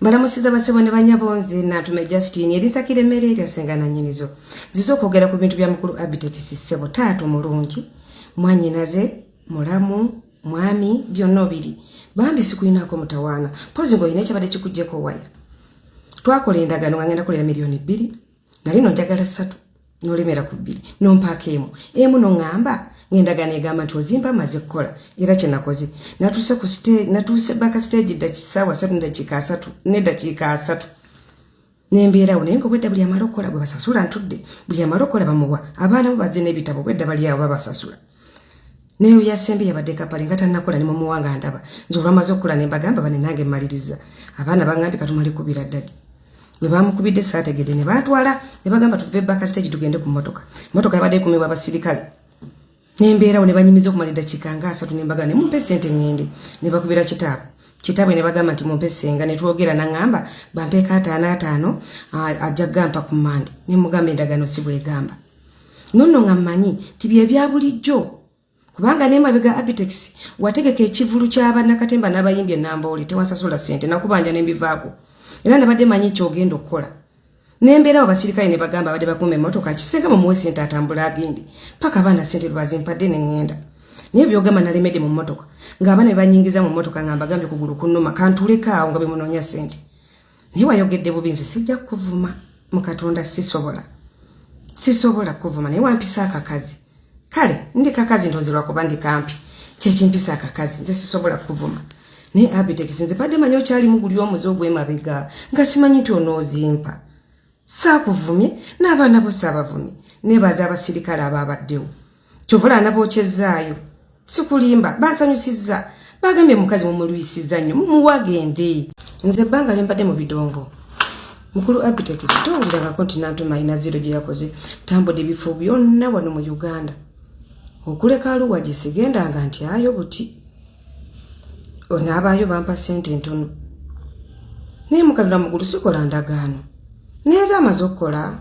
Mbalamusiza basebo ne banyabo, nze Nantume Justine erisakira emmere eryasenga na nnyinizo. Nzize okwogera ku bintu bya mukulu Abitex ssebo, taata omulungi, mwannyinaze, mulamu, mwami, byonna obiri. Bambi sikulinako mutawaana, mpozi ng'olina ekyabadde kikuggyeko waya. Twakola endagaano nga ngenda kolera 2 million, nali no njagala 3, nolemera ku 2, nompaako emu emu, noŋŋamba ng'endagaano egamba nti ozimba amaze kukola. Era kye nakoze, natuuse ku natuuse backstage ssaawa 3 nedakiika 30 nedakiika 30, nembeerawo. Naye nga obwedda buli amala okukola gwe basasula ntudde, buli amala okukola bamuwa. Abaana bo bazze n'ebitabo, obwedda bali awo babasasula. Naye yasembe yabadde kapale nga tannakola ne mumuwa nga ndaba nze olwamaze okukola ne mbagamba bane nange mmaliriza. Abaana baŋŋambye katumale kubira daddy. Bwe bamukubidde saategedde, ne bantwala ne bagamba tuve backstage tugende ku mmotoka. Mmotoka yabadde ekumibwa abasirikale. Nembeerawo ne banyumiza okumala eddakiika nga 30, ne mbagamba ne mumpe sente ŋŋende. Ne bakubira kitaabwe, kitaabwe ne bagamba nti mumpe senga. Ne twogera, naŋŋamba bampeeko ataano ataano, ajja gampa ku Mande. Ne mugamba endagaano si bwegamba. Nonno nga mmanyi nti bye bya bulijjo, kubanga nemabega Abitex wategeka ekivulu ky'abannakatemba n'abayimbi enamboole, tewasasula ssente, nakubanja nembivaako. Era nabadde manyi kyogenda okukola. Nembeerawo, abasirikale ne bagamba abadde bakuuma emmotoka nti senga mumuwe sente atambule agende. Paka abaana sente lwazimpadde ne ŋŋenda. Naye byogamba nalemedde mu mmotoka, ng'abaana be banyingiza mu mmotoka nga mbagambye kugulu kunnuma, kantuleko awo nga bemunoonya sente. Naye wayogedde bubi, nze sijja kukuvuma mu Katonda, sisobola, sisobola kuvuma. Naye wampisa akakazi. Kale ndi kakazi, ndozi lwakuba ndi kampi kyekimpisa akakazi. Nze sisobola kuvuma, naye Abitex, nze badde manyi okyalimu guli omuze ogw'emabega, nga simanyi nti onoozimpa. Saakuvumye n'abaana bo saabavumye. Nebaza abasirikale abaabaddewo, kyovula nabookyezaayo. Sikulimba, bansanyusizza. Bagambye mukazi mumulwisizza nnyo, mumuwagende. Nze ebbanga lyembadde mu bidongo, mukulu Abitex, towulirangako nti Nantuma alina zero gye yakoze. Tambudde ebifo byonna wano mu Uganda okuleka Aluwa gye sigendanga nti ayo buti onaabaayo bampa sente ntono. Naye mukatonda mugulu sikola ndagaano nenze amaze okukola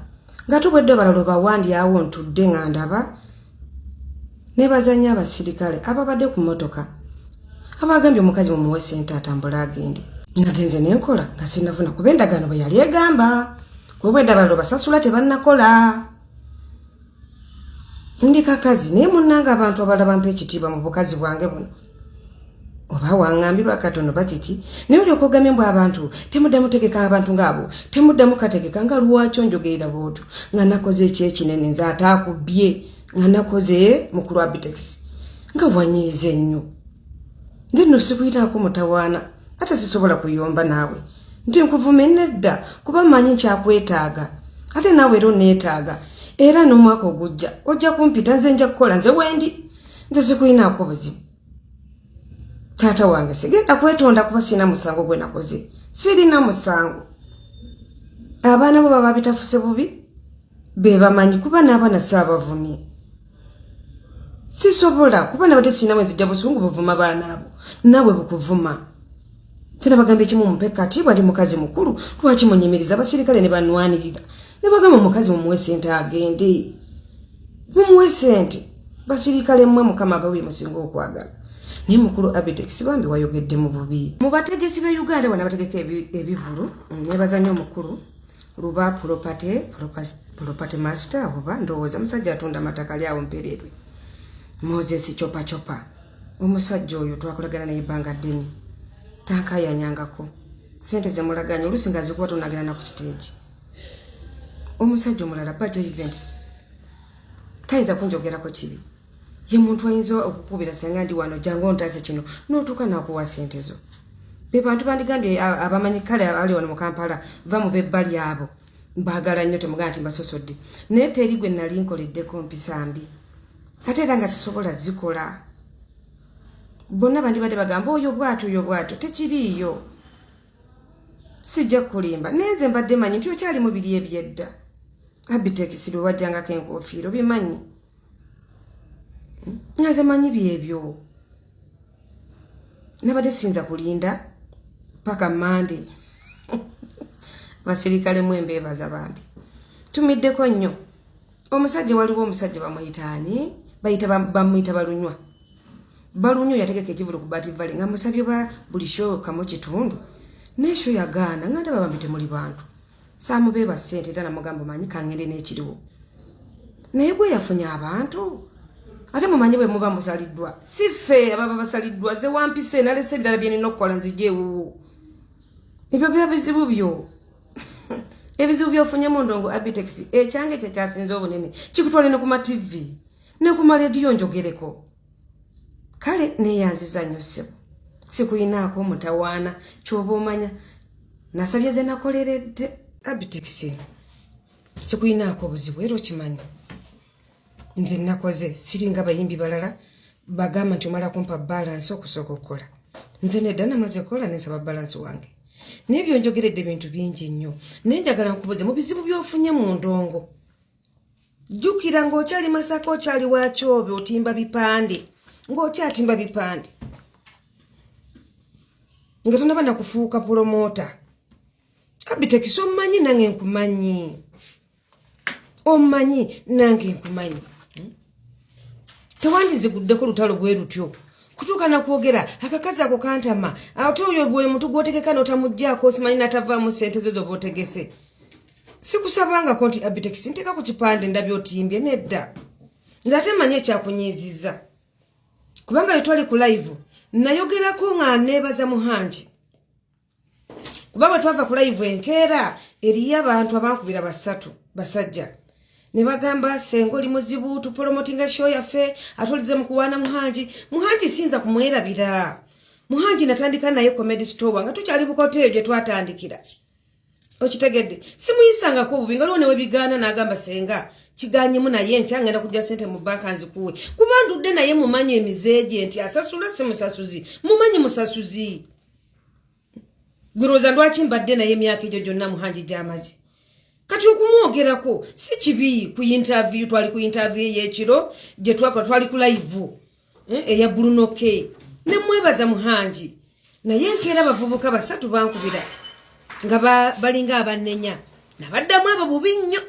nga tubwedde abalala obawandi awo ntudde nga ndaba. Nebaza nnyo abasirikale ababadde ku mmotoka abagambye omukazi mumuwe sente atambule agende. Nagenze nenkola nga sinafuna, kuba endagaano bwe yali egamba, kuba bwedde abalala obasasula tebannakola. Ndi kakazi, naye munnanga abantu abalala bampa ekitiibwa mu bukazi bwange buno. Oba waŋŋambirwa katono bakiki, naye olyoka ogambye mbu abantu temuddamu tegeka, abantu ngaabo temuddamu kategeka. Nga lwaki onjogerera bwotyo nga nakoze ekyekinene? Nze ate akubbye nga nakoze, mukulu Abitex, nga wanyiize nnyo. Nze nno sikuyitaako mutawaana, ate sisobola kuyomba naawe nti nkuvume, nedda, kuba mmanyi nkyakwetaaga, ate naawe era oneetaaga. Era n'omwaka ogujja ojja kumpita, nze nja kukola. Nze wendi, nze sikuyinaako buzibu, taata wange. Sigenda kwetonda kuba sirina musango gwe nakoze, sirina musango. Abaana bo baba bitafuse bubi be bamanyi, kuba n'abaana saabavumye, sisobola, kuba nabadde sirina bwe nzijja busungu buvuma baana abo naawe bukuvuma. Tera bagamba ekimu, mumpe katiibwa, ndi mukazi mukulu, lwaki munyimiriza? Abasirikale ne banwanirira ne bagamba omukazi mumuwe sente agende, mumuwe sente. Basirikale mmwe, Mukama abawe musinga okwagala. Naye mukulu Abitex, bambi wayogedde mu bubi. Mu bategesi b'e Uganda bana bategeka ebivulu, nebaza nnyo omukulu Luba Property Master, oba ndowooza musajja atunda amataka ali awo Mpererwe, Moses Chopa Chopa. Omusajja oyo twakolagana naye ebbanga ddene, tankayanyangako. Sente zemulaganya oluusi nga zikuba tonagenda na ku stage. Omusajja omulala Bajo Events tayinza kunjogerako kibi. Ye muntu ayinza okukubira, "Senga, ndi wano, jangu ontaase kino," n'otuuka nakuwa sente zo. Be bantu bandigambye abamanyi kale abali wano mu Kampala, va mu bebbali abo, mbaagala nnyo, temugamba nti mbasosodde. Naye teri gwe nali nkoleddeko mpisa mbi, ate era nga sisobola zikola. Bonna bandibadde bagamba oyo bwatyo, oyo bwatyo, tekiriiyo. Sijja kulimba, naye nze mbadde manyi nti okyali mu biri ebyedda. Abitex, lwe wajjangako enkofiira obimanyi, nga nze manyi byebyo. Nabadde siyinza kulinda paka Mande. Basirikale mu embeebaza bambi, tumiddeko nnyo omusajja. Waliwo omusajja bamuyitaani, bayita bamuyita Balunywa. Balunywa yategeka ekivulu ku Bat Valley, nga musabye ba buli show kamu kitundu. Naye sho yagaana nga ndaba bambi temuli bantu. Saamubeeba ssente era namugamba omanyi kangende n'ekiriwo. Naye gwe yafunye abantu. Ate mumanyi bwe muba musaliddwa. Si ffe ababa basaliddwa nze wampise nalese ebirala bye nina okukola nzije ewuwo. Ebyo bya bizibu byo. Ebizibu by'ofunye mu ndongo Abitex ekyange kye kyasinze obunene kikutwale ne ku ma TV ne ku ma rediyo njogereko. Kale neeyanziza nnyo ssebo. Sikuyinaako mutawaana ky'oba omanya nasabye ze nakoleredde. Abitex sikuyinaako obuzibu era okimanyi. Nze nakoze siringa bayimbi balala bagamba nti omala kumpa balance okusooka okukola. Nze nedda namaze kukola nensaba balance wange. Naye byonjogeredde bintu bingi nnyo. Naye njagala nkubuze mu bizibu by'ofunye mu ndongo. Jjukira ng'okyali Masaka okyali wa Kyobe otimba bipande. Ng'okyatimba bipande. Nga tonaba na kufuuka pulomota. Abitex ommanyi nange nkumanyi. Omanyi nange nkumanyi. Tewandiziguddeko lutalo bwe lutyo. Kutuuka na kwogera akakazi ako kantama. Ate oyo gwe muntu gw'otegeka n'otamuggyako simanyi n'atavaamu ssente zo z'oba otegese. Sikusabangako nti Abitex nteeka ku kipande ndabye otimbye nedda. Nze ate mmanyi ekyakunyiizizza. Kubanga lwe twali ku live nayogerako nga neebaza Muhangi. Kuba bwe twava ku live enkeera eriyo abantu abankubira basatu basajja. Ne bagamba senga oli muzibu tupolomotinga show yaffe ate olize mu kuwaana Muhangi. Muhangi siyinza kumwerabira. Muhangi natandika naye comedy store nga tukyali bukote eyo gye twatandikira. Okitegedde simuyisangako obubi nga waliwo ne webigaana n'agamba senga kiganyemu naye nkya ngenda kujja ssente mu banka nzikuwe. Kuba ndudde naye mumanyi emize gye nti asasula si musasuzi. Mumanyi musasuzi. Gulowooza lwaki mbadde naye emyaka egyo gyonna Muhangi gy'amaze. Kati okumwogerako si kibi ku interview, twali ku interview ey'ekiro gye twakola twali ku live eya Bruno K. Ne mwebaza Muhangi. Naye nkeera abavubuka basatu bankubira nga balinga abannenya. Nabaddamu abo bubi nnyo.